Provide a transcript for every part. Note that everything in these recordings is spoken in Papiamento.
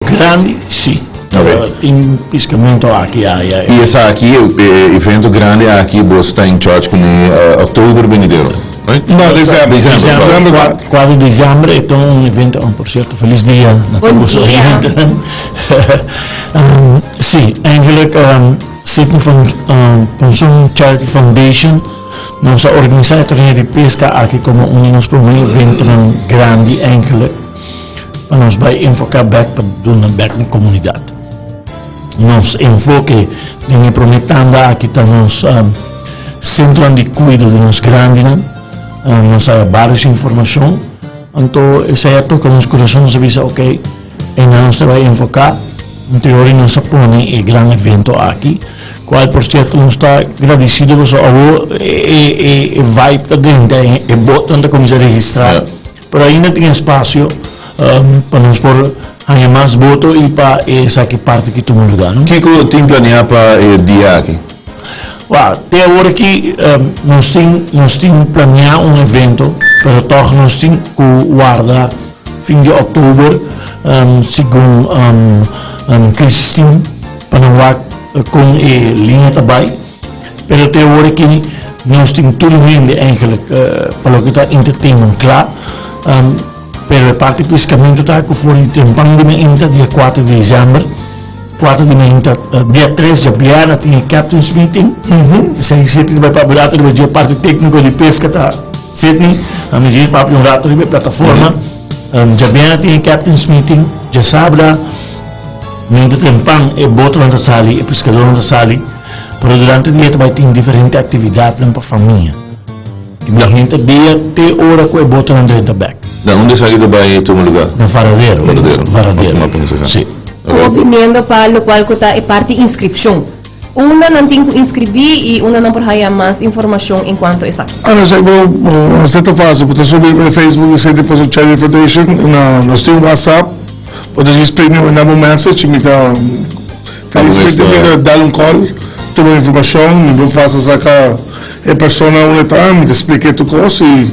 grandi, si. Ok. Tin piscamento aki aya. Y esaki, e evento grandi aki, boso ta in charge cune october benidero, right? No, december. December, sorry. December 4. 4 di december e ta un evento, oh, por cierto, feliz dia na Bon tur boso dia. oyentenan. Si, eigenlijk Sydney Ponson Charity Foundation nos a organisa e torneo di pesca aki como un di nos prome eventonan grandi eigenlijk pa nos bai enfoca bek pa duna bek na comunidad. Nos enfoke den e prome tanda aki ta nos centronan di cuido di nos grandinan. Nos a varios informacion, anto esei a toca nos curason, nos a bisa ok, einan nos ta bai enfoca. Anto yori nos a pone e gran evento aki, cual por cierto nos ta gradicido pasobra awo e vibe ta drenta, e botnan ta cuminsa registra. Pero ainda tin espacio pa nos por haña mas boto y pa esaki parti ki tuma lugar, no? Kiko tin planea pa e dia aki? Wou, te awor aki nos tin nos tin planea un evento, pero tog nos tin ku warda fin di oktober segun crisis team pa nan wak kon e liña ta bai. Pero te awor aki nos tin tur hende eigenlijk pa loke ta entertainment kla. Pero e parti piscamento ta ku for di trempan di mainta dia kuater di december, kuater di mainta dia tres djabièrnè tin e captain's meeting. Esei Sidney ta bai papia un rato riba dje, parti técnico di pesca ta Sidney. Ami dje papia un rato riba e plataforma. Djabièrnè tin e captain's meeting, djasabra mainta trempan e botonan ta sali, e piscadornan ta sali. Pero durante dia ta bai tin diferente actividadnan pa famia. Y mi hende dia te ora cu e botonan drenta bek. Na unda esaki ta bai tuma lugar? Na Varadero. Varadero. Varadero. Of mapa necesario. Si. Como biniendo pa locual cu ta e parti inscripcion. Unda nan tin cu inscribi y unda nan por haya mas informacion en cuanto esaki? Ah, no sé, bo, bo, esei ta fácil. Bo ta subi riba Facebook di City Pozo Charity Foundation. Na, nos tin WhatsApp. Bo ta djis primi manda bo message y mi ta Felizmente mi ta dal un call, tuma informacion, mi por pasa saca e persona unda ta, mi ta splica e tur cos y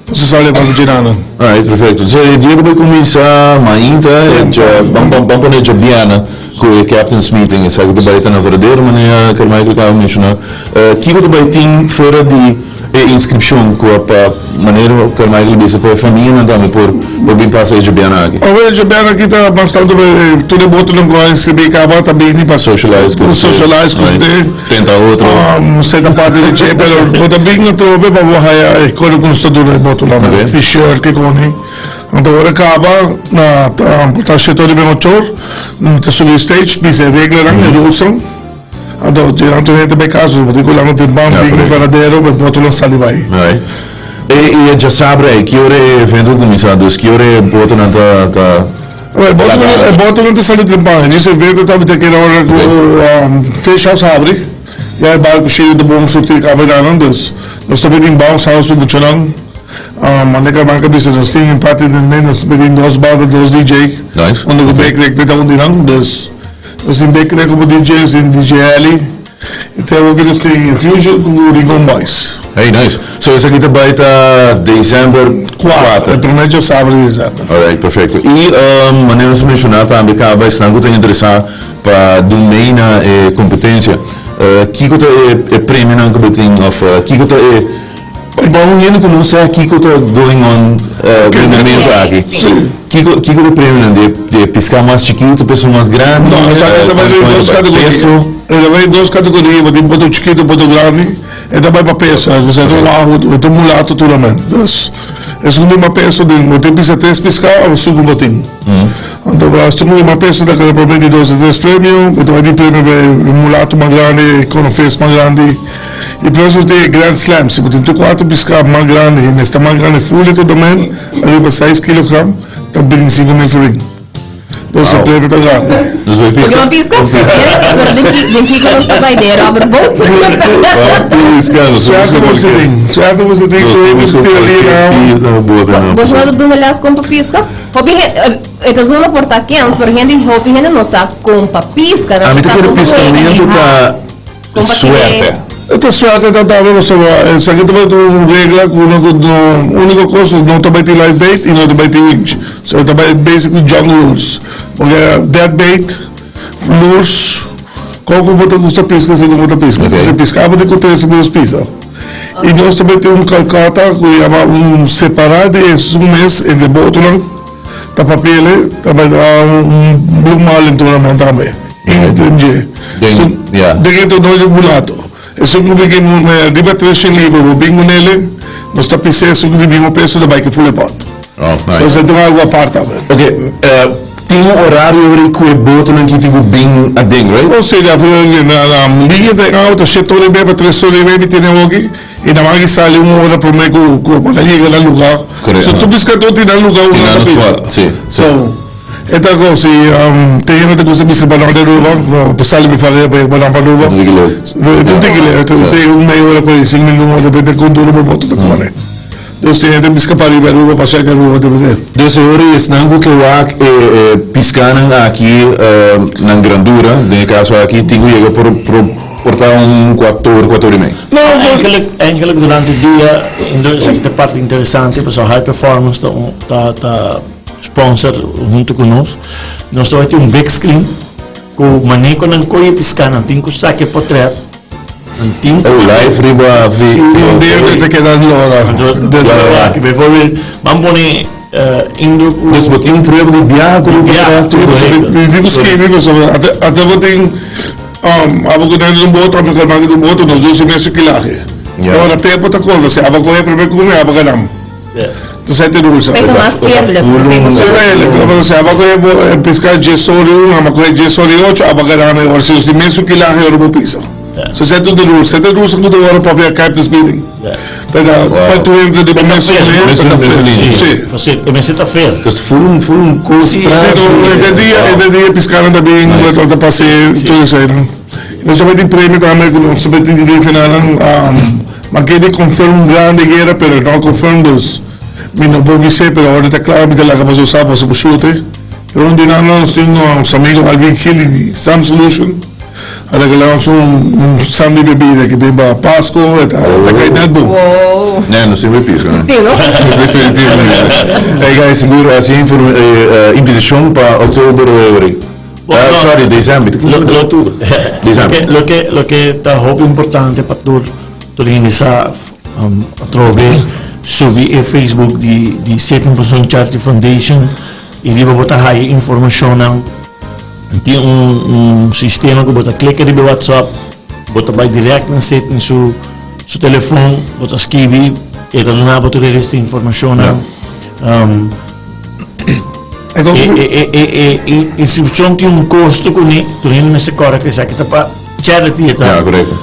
nos ta sali pa djenanan. Alright, perfecto. So e dia ta bay cuminsa mainta, e dja, ban ban ban pone djabiana cu e captain's meeting, esaki ta bay ta na Varadero manera Carmichael caba menciona. Kico ta bay tin fuera di e inscripcion cu a pa manera Carmichael a bisa pa e famianan tambe por por bin pasa e djabiana aki? Awor e djabiana aki ta mas tanto pa e tur e botonan cu a inscribi caba ta bini pa Socialize cu socialize cu Right. Tenta otro. Esey ta parti di dje pero bo ta bin atrobe pa bo haya e code cu nos ta duna e botonan Ok. T-shirt ke coni. Anto ora caba na ta por ta shete ora di ben ocho or mi ta subi stage bisa e reglanan e rulesnan. Anto di nan tur hende bai cas, bo tin cu lanta tin ban bin Varadero, pa e boto lo sali bai. Right. E y e djasabra ey, ki ora e evento ta cuminsa? Dus ki ora e botonan ta ta E botonan, e botonan ta sali trempan. E djis evento ta bita keda ora cu Fish House habri, ya e barco shei ta bon surti caba enanan, dus nos ta bini bounce house pa muchanan. Mane Carman a bisa nos tin parti den medio, nos ta bini dos banda, dos DJ. Nice. Unda cu Bakery ta un di nan, dus. Nos tin Bakery como DJ, nos tin DJ Ellie, y te awor nos tin Infusion cu Rincon Boys. Hey, nice. So esaki ta bay ta december 4. E primer djasabra di december. Alright, perfecto. Y manera nos a menciona tambe caba esnan cu ta interesa pa dun mee na e competencia, kico ta e premionan cu bo tin of kico ta e. Pa un hende ku no sa kiko ta going on den momento aki, kiko kiko ta premionan di di e piská mas chikitu, peso mas grandi? No, esaki ta bai den dos kategoria. Peso? E ta bai den dos kategoria, bo tin boto chikitu, boto grandi, e ta bai pa peso, e ta un wahoo, e ta un mulato turament. Dus, esun di mas peso den, bo tin pisa tres piská òf esun ku bo tin. Anto pa esun ku mas peso ta keda promé di dos i tres premio, bo ta bai tin premio pa e mulato mas grandi, e konofish mas grandi. E próximo tin e Grand Slam, si bo tin tur kuater piská mas grandi i mester mas grandi ful e totamen ariba seis kilogram ta 25,000 florin. Dus e premio ta grandi. Dus bo Porque piska? bo piska? Pero den ki den kiko nos ta bai den rubber boat? Bo piska, nos ta Suerte buska bo si cualkier. tin, suerte bo si tin Nos tur ta buska teoria cualkier nan. pis na bo bote nan. Bo no ta duna les kon pa piska? Hopi hen e ta zona por ta kens pero hende hopi hende no sa kon pa piska. Ami ta kere piskamento ta. Suerte. E ta suerte ta tambe pasobra esaki ta bai un regla ku uno ku no uniko kos no ta bai tin live bait i no ta bai tin winch. So e ta bai basically jungle rules. Porque dead bait, lures, kon ku bo ta gusta piska si bo ta piska. Si piska bo tin ku trese bo pisa. I nos ta bai tin un Calcutta ku yama un separa di esun mes entre botonan. Ta papele ta bai ta un blue marlin tournament tambe. Den dje. Den, ya. Den e torneo di mulato. Esun ku bin riba 300 libra bo bin kunele, nos ta pis'é esun ku di mismo peso ta bai ku full e pot. Oh, nice. So esei ta un algu apart tambe. Ok, tin un orario ori ku e botonan ki tin ku bin aden, right? Oh, si, na liña den awa ta shete ora i mei pa tres ora i mei mi tene awoki. I nan a sali un ora promé ku ku nan yega na lugá. Korekto. So tur piskadó tin nan lugá unda nan ta piska. Si, si. So e ta kos si tin hende ta gusta piska pa nan Aruba, no por sali mi familia pa yega pa nan pa Aruba. Ta tiki leu. Ta tiki leu, ta tin un media ora 45 minuto, depende kon duro bo boto ta kore. Dus tin hende piska pa riba Aruba, pa serka Aruba, depende. Dus e ora esnan ku ke wak e piskanan aki nan grandura, den e kaso aki tin ku yega por por ta un kuator, kuator i mei. No, Eigenlijk, eigenlijk durante dia, esaki ta parti interesante, pasobra High Performance ta un ta ta sponsor hunto ku nos. Nos ta bai tin un big screen ku manera ku nan koye piskanan tin ku saka e potret. Nan tin Oh, live riba vi Sí, un dia ku ta keda lora. Anto, bijvoorbeeld, ban pone Indo ku. Dus bo tin un prueba di biaha ku Di biaha, correcto. Mi tin ku skibi pasobra ate ate bo tin abo ku den un boto abo ku den un boto nos dos mes su kilahe. Ora tempo ta konta si abo kohe prome ku mi abo ganam. Entonces ahí te dulce. Pero mas eerlijk, Eerlijk, si abo kohe pesca 10:01, abo kohe 10:08, abo ganam e ora si nos tin mes su kilahe ora bo pisa. So esei ta un rules, esei ta rules ku ta wòrdu papia captain's meeting. Pero pa tur hende riba mesun línea, ta fair. Sí. Sí, e mester ta fair. Dus full un full un kos Sí, tras. no, e de dia, e de dia piskanan ta bin, ta ta pas'é tur eseinan. Nos ta bai tin premio tambe ku nos ta bai tin di finalnan, ma kende confirm un grande guera, pero no confirm dus mi no por bis'é, pero ora ta kla mi ta laga boso sa, boso por shute. Pero un di nan nos tin nos amigo Alvin Gil di Sam Solution. A regala nos un san di bebida ki bin pa Pasco, e ta ta kai net bon. Wow. Nee, nos tin hopi pisca. Sí, no? Nos definitivamente. Hey guys, sigur a haci invitacion pa october o Bueno, no. Sorry, december. Lo, lo, October. December. Loke, loke ta hopi importante pa tur tur hende sa atrobe subi e Facebook di di Satan Ponson Charity Foundation y riba bo ta haya informacionnan. Tin un un sistema ku bo ta klika riba e WhatsApp, bo ta bai dirèkt na Sidney su su telefòn, bo ta skibi, e ta duna bo tur e resto informashonnan. E E e e e e inskripshon tin un kosto kuné, tur hende mester kòrda ku esaki ta pa charity e ta. Ja, korekto.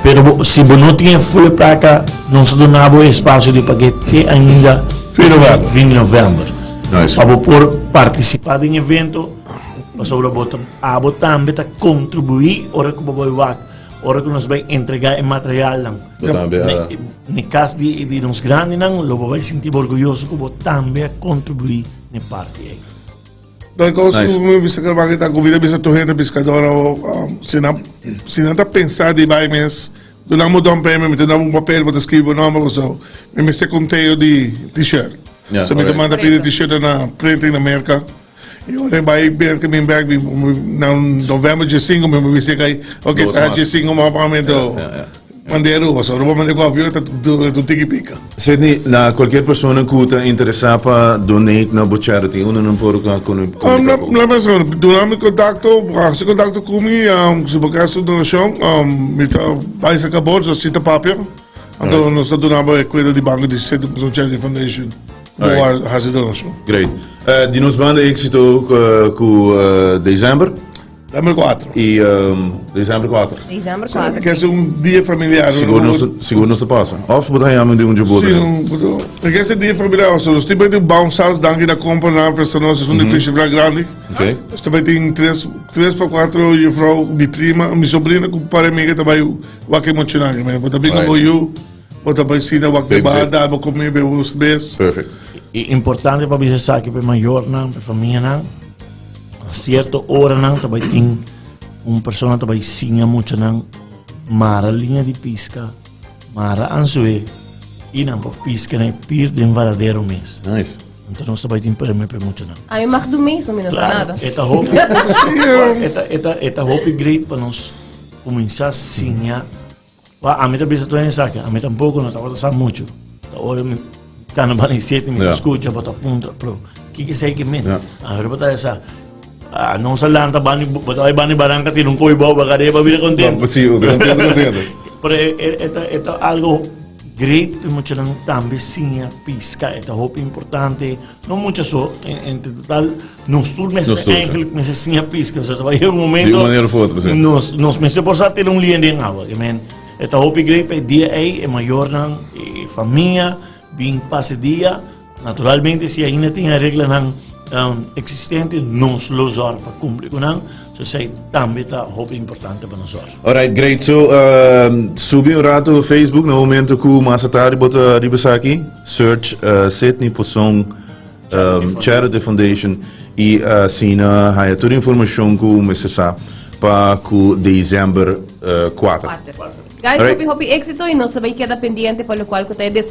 Pero bo si bo no tin e full e plaka, nos ta duna bo e espasio di pag'é te ainda Fin novèmber. fin di novèmber. Nice. Pa bo por partisipá den evento, pasobra bo ta abo tambe ta kontribuí ora ku bo bai wak, ora ku nos bai entregá e materialnan. Bo tambe a. Ne kas di di nos grandinan lo bo bai sinti bo orguyoso ku bo tambe a kontribuí n'e parti ei. Dan kos Nice. ku mi bisa kaba ta ku mi ta bisa tur hende piskador si nan si nan ta pensa di bai mes duna mi un down payment mi ta duna bo un papel bo ta skribi bo nomber pasobra mi mester konteo di t-shirt Ja, so mi ta alright. manda pidi t-shirt na printing na Merka i ora e bai Merka mi bek mi na november 15 mi bisa kai ok Dos ta mas. 15 mas pa mi to Ja, ja, ja. Mand'é Aruba, so Aruba mand'é ku avion ta un tiki pika. Sidney, na cualkier persona cu ta interesa pa donate na bo charity, unda nan por comunica cu bo? La persona, duna mi contacto, haci contacto cu mi, si bo kier haci un donacion, mi ta bay saca bolsa, si ta papia, anto nos ta duna bo e cuenta di banco di Sidney Ponson Charity Foundation, cu bo haci donacion. Great. Di nos banda exito cu december. December 4. Y december 4. December 4. Ke un dia familiar. Sigur nos, sigur nos ta pasa. Of bo ta haña mi di un djobote. Sí, un, ke se dia familiar. So, nos tin un bounce house, danki na compra na presta nos, es un edificio vrij grandi. Okay. Nos tambe tin tres, tres pa cuatro juffrouw, mi prima, mi sobrina ku par amiga ta bai wak emocionante. Bo ta bin ku bo yu, bo ta bai sina wak de bar, dar bo comida, bebe un cerveza. Perfect. I importante pa bisa esaki pa e mayornan, pa e famianan. Na cierto oranan ta bai tin un persona ta bai siña muchanan. Mara liña di pisca, mara anzué y nan por pisca na e pier den Varadero mes. Nice. Anto nos ta bay tin premio pa e muchanan. Ami mag do mes, mi no sa Claro, nada. e ta hopi, e ta, e ta, e ta hopi great pa nos cuminsa siña. Wa, ami ta bisa tur hende esaki, ami tampoco no tabata sa mucho. Ta ora mi cana banda di siete mi ta scucha, bo ta puntra, pero kiko esey ke men? Ami bo ta sa, ah, nos a lanta banda, bo ta bay banda di baranca tira un koe bou baca bo bira contento. Si, bo ta contento, contento. Pero e ta, e ta algo great pa muchanan tambe siña pisca, e ta hopi importante. No mucha so, en total nos tur mester eigenlijk mester siña pisca, so ta bay un momento. Di un manera of otro, si. Nos mester por sa tira un lien den awa, ke men e ta hopi great pa e dia ey e mayornan, e famia bin pasa e dia. Naturalmente si ainda tin e reglanan existente nos lo zorg pa cumpli cu nan, so esey tambe ta hopi importante pa nos zorg. Alright, great. So, subi un rato Facebook na momento cu mas atardi bo ta riba esaki. Search Sidney Poson Charity Foundation y asina haya tur informacion cu mester sa pa cu december 4. Guys, hopi hopi éxito y nos ta bay keda pendiente pa locual cu ta e desaroyo.